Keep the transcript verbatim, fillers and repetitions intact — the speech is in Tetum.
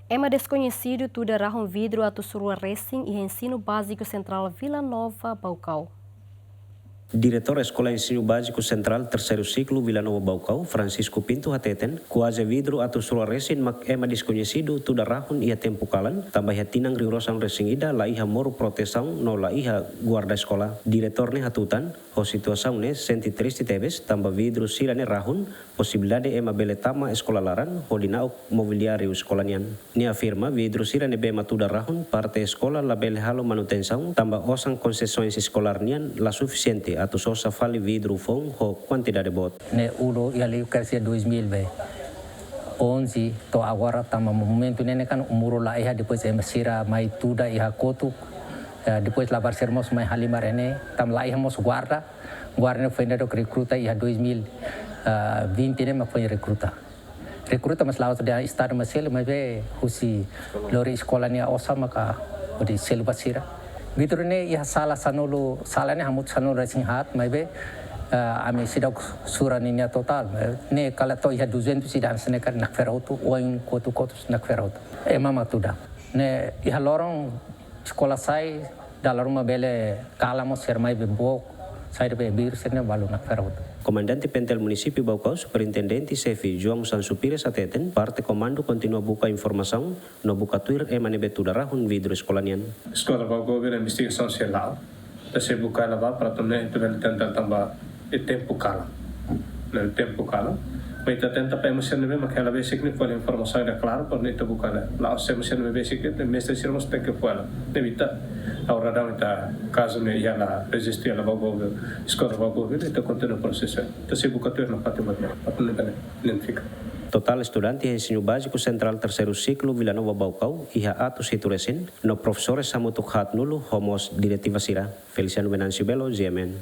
Ema deskoñesidu tuda rahun vidru atus rua resin iha Ensinu Báziku Sentrál Vila Nova, Baucau. Diretór Eskola Ensinu Báziku Sentrál Terseiru Siklu Vila Nova, Baucau, Francisco Pinto hateten, kuaze vidru atus rua resin mak ema deskoñesidu tuda rahun iha tempu kalan, tanba iha tinan rihun rua sanulu resin ida la iha moru protesaun no la iha guarda eskola. Diretór ne'e hatutan, ho situasaun ne'e sente triste tebes, tanba vidru sira-ne'e rahun, posibilidade ema bele tama eskola laran, hodi na'ok mobiliáriu eskola nian. Nia afirma, vidru sira ne'ebé ema tuda rahun, parte eskola labele halo manutensaun, tanba osan konsesoens eskolár nian la sufisiente atu sosa fali vidru foun ho kuantidade boot. Ne'e uluk iha liu kala iha dois mil e onze to'o agora, tanba momentu ne'e ne'e kan muru la iha, depois ema sira mai tuda iha kotuk, eh, depois labarik sira mós mai halimar ne'e, tanba la iha mós guarda, guarda ne'e foin dado rekruta iha dois mil e vinte ne'e mak foin rekruta. Rekruta mós la'ós de'it Estadu mak selu, maibé husi lori eskola nia osan maka hodi selu ba sira. Vidru ne'e iha sala sanulu, sala ne'e hamutuk sanulu resin haat, maibé, eh, ami seidauk sura ninia totál, eh, ne'e kala to'o iha duzentus ida hanesan ne'e kan nakfera hotu, oin kotuk-kotuk nakfera hotu. Ema mak tuda. Ne'e iha loron eskola sai, dala ruma bele kalan mós sira mai bee book, saida be vidru sira-ne'e balu nakfera hotu. Komandante PNTL Munisípiu Baucau, Superintendente Xefe João Sansu Pires hateten, parte komandu kontinua buka informasaun no buka tuir ema ne'ebé tuda rahun vidru eskola nian. Eskola Baucau bele investigasaun sei la'o. Ita sei buka hela ba para atu nune'e ita bele tenta tanba iha tempu kalan. Ne'e tempu kalan. Maibé ita tenta para ema sira ne'ebé mak hela besik ne'e fó hela informasaun ida klaru para ita buka hela. La'ós ema sira ne'ebé besik ne'e, mestre sira mós tenke fó hela. Ne'e ita, agora daudaun ita kazu ne'e iha la rejistu iha la Baucau, eskola Baucau, ita kontinua prosesu. Ita sei buka tuir nafatin buat ne'e, para atu nune'e bele identifika. Totál estudante Ensinu Báziku Sentrál Terseiru Siklu Vila Nova, Baucau iha atus hitu resin, no profesores hamutuk haatnulu ho mós diretiva sira. Feliciano Venâncio Belo, GMN.